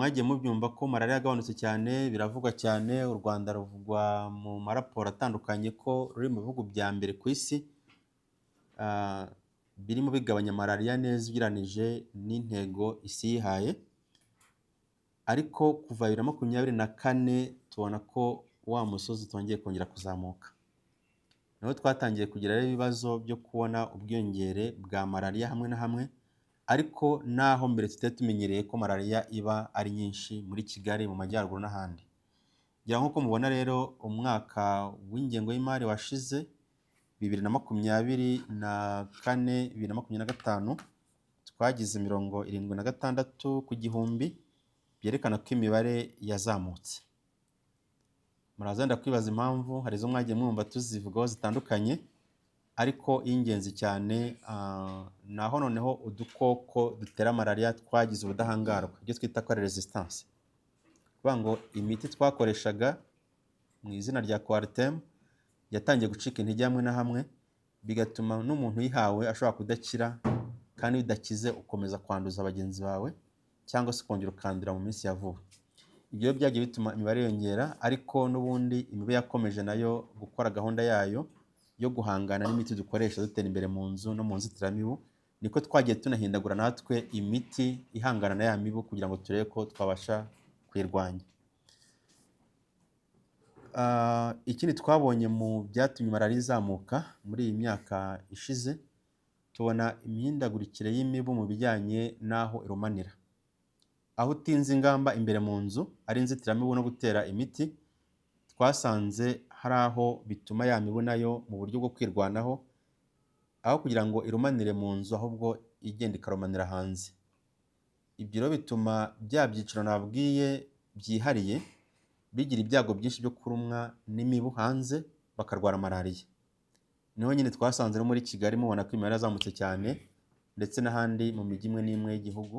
mwagiye mubyumva ko malariya yagabanutse cyane, biravugwa cyane, u Rwanda ruvugwa mu maraporo atandukanye ko ruri mu bihugu bya mbere ku isi birimo bigabanya malariya neza ugereranije n'intego isi yihaye. Ariko kuva 2024 tubona ko wa musozi utongeye kongera kuzamuka. Niho twatangiye kugira rero ibibazo byo kubona ubwiyongere bwa malariya hamwe na hamwe, ariko naho mbere tutari tumenyereye ko malariya iba ari nyinshi muri Kigali, mu majyaruguru n'ahandi. Ngira nk'uko mubona rero, umwaka w'ingengo y'imari washize, 2024, 2025, twagize 76 ku gihumbi, byerekana ko imibare yazamutse. Muraza wenda kwibaza impamvu, hari izo mwagiye mwumva tuzivugaho zitandukanye, ariko iy'ingenzi cyane ni aho noneho udukoko dutera malariya twagize ubudahangarwa, ibyo twita ko ari resistance. Kuvuga ngo imiti twakoreshaga mu izina rya Coartem yatangiye gucika intege hamwe na hamwe, bigatuma n'umuntu uyihawe ashobora kudakira, kandi iyo udakize ukomeza kwanduza bagenzi bawe cyangwa se ukongera ukandura mu minsi ya vuba. Ibyo rero byagiye bituma imibare yiyongera, ariko n'ubundi imibu yakomeje nayo gukora gahunda yayo yo guhangana n'imiti dukoresha dutera imbere mu nzu no mu nzitiramibu, niko twagiye tunahindagura natwe imiti ihangana na ya mibu kugira ngo turebe ko twabasha kuyirwanya. Ikindi twabonye mu byatumye malariya izamuka muri iyi myaka ishize, tubona imihindagurikire y'imibu mu bijyanye n'aho irumanira. Aho utinze ingamba imbere mu nzu, ari inzitiramibu no gutera imiti, twasanze hari aho bituma ya mibu nayo mu buryo bwo kwirwanaho, aho kugira ngo irumanire mu nzu ahubwo igenda ikarumanira hanze. Ibyo rero bituma bya byiciro nababwiye byihariye bigira ibyago byinshi byo kurumwa n'imibu hanze bakarwara malariya. Niho nyine twasanze no muri Kigali mubona ko imibare yazamutse cyane, ndetse n'ahandi mu mijyi imwe n'imwe y'igihugu.